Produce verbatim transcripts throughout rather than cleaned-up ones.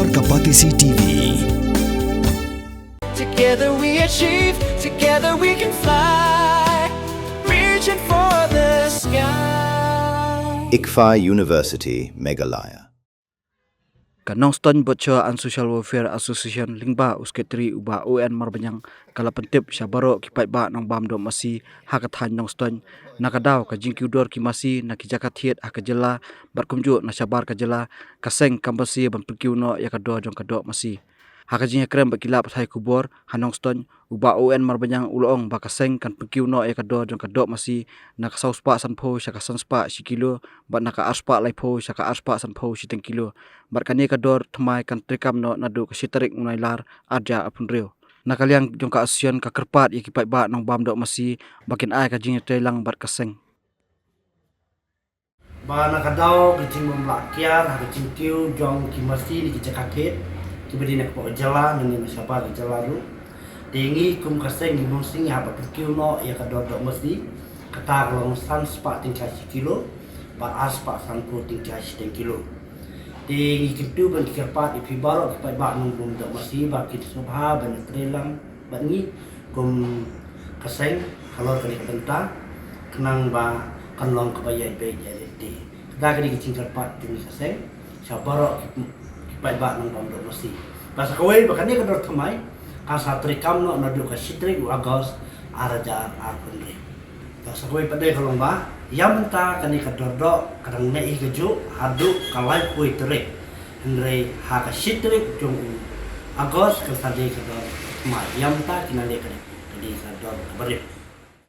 Ka Batesi T V. Together we achieve, together we can fly. Reaching for the sky. ICFAI University, Meghalaya. Ka Nongstoiñ Butcher and Social Welfare Association lyngba u Secretary u Bah O N Marbaniang ka la pyntip sha baroh ki paidbah nongbam doh masi ha ka thaiñ Nongstoiñ, na ka daw ka jingkiew dor ki masi na ki jaka thied ha ka jylla bad kumjuh na shabar ka jylla, ka seng kam banse ban pynkiew noh ïa ka dor jong ka doh masi. Ha ka jingïakren bad ki lad pathai khubor ha Nongstoiñ, u Bah O N Marbaniang u la ong ba ka seng kan pynkiew noh ïa ka dor jong ka doh masi na ka saw spah sanphew sha ka san spah shi kilo, bad na ka ar spah laiphew sha ka ar spah sanphew shiteng kilo. Bad kane ka dor thymmai kan treikam noh naduh ka shi tarik u Nailar ar hajar arphew hynriew. Na ka liang jong ka association ka kyrpad ïa ki paidbah nongbam doh masi ba kin ai ka jingïatreilang bad ka seng. Ba na ka daw ka jingbym lah kiar ha ka jingkiew jong ki masi na ki jaka thied kiba dei na ka pdeng jylla ne na shabar ka jylla ruh. Te ngi kum ka seng ngi bun sien ngi hap ban pynkiew noh ïa ka dor doh masi, kata ka long san spah tyngka shi kilo bad ar spah sanphew tyngka shiteng kilo. Te ngi kyntu ban kyrpad ïa phi baroh ki paidbah nongbam doh masi ba kin sngewbha ban ïatreilang bad ngi kum ka seng halor kane ka bynta, khnang ba kan long kaba ïai beit ïai lynti. Kata ka dei ka jingkyrpad jong ngi ka seng sha baroh ki, ki paidbah nongbam doh masi. Ba sa kawei ba kane ka dor thymmai kan sa treikam noh naduh ka shi tarik u August ar hajar arphew hynriew. Te sa kawei pat de ka long ba ïa mynta kane ka dor doh ka dang neh hi kajuh haduh ka laiphew tarik. Hynrei ha ka shi tarik jong u August kan sa dei ka dor thymmai. Ïa mynta ki nang leh ka dei, ka dei ka dor kaba rit.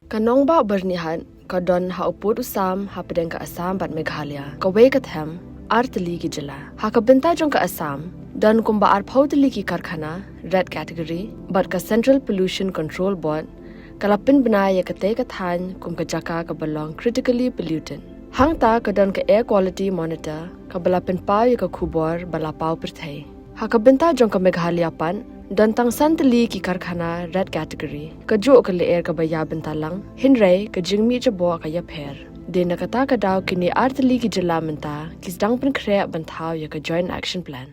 Ka nongbah Byrnihat ka don ha u pud u sam hapdeng ka Assam bad Meghalaya. Kawei ka them, ar tylli ki jylla. Ha ka bynta jong ka Assam, don kumba arphew tylli ki karkhana red category bad ka Central Pollution Control Board ka la pynbna ïa katei ka thaiñ kum ka jaka kaba long critically polluted. Hangta ka don ka Air Quality Monitor kaba la pynpaw ïa ka khubor ba la paw pyrthei. Ha ka bynta jong ka Meghalaya pat, don tang san tylli ki karkhana red category. Kajuh ka lyer kaba ïa bynta lang, hynrei ka jingmih jaboh ka ïapher. Dei na kata ka daw kine ar tylli ki jylla mynta ki sdang pynkhreh ban thaw ïa ka Joint Action Plan.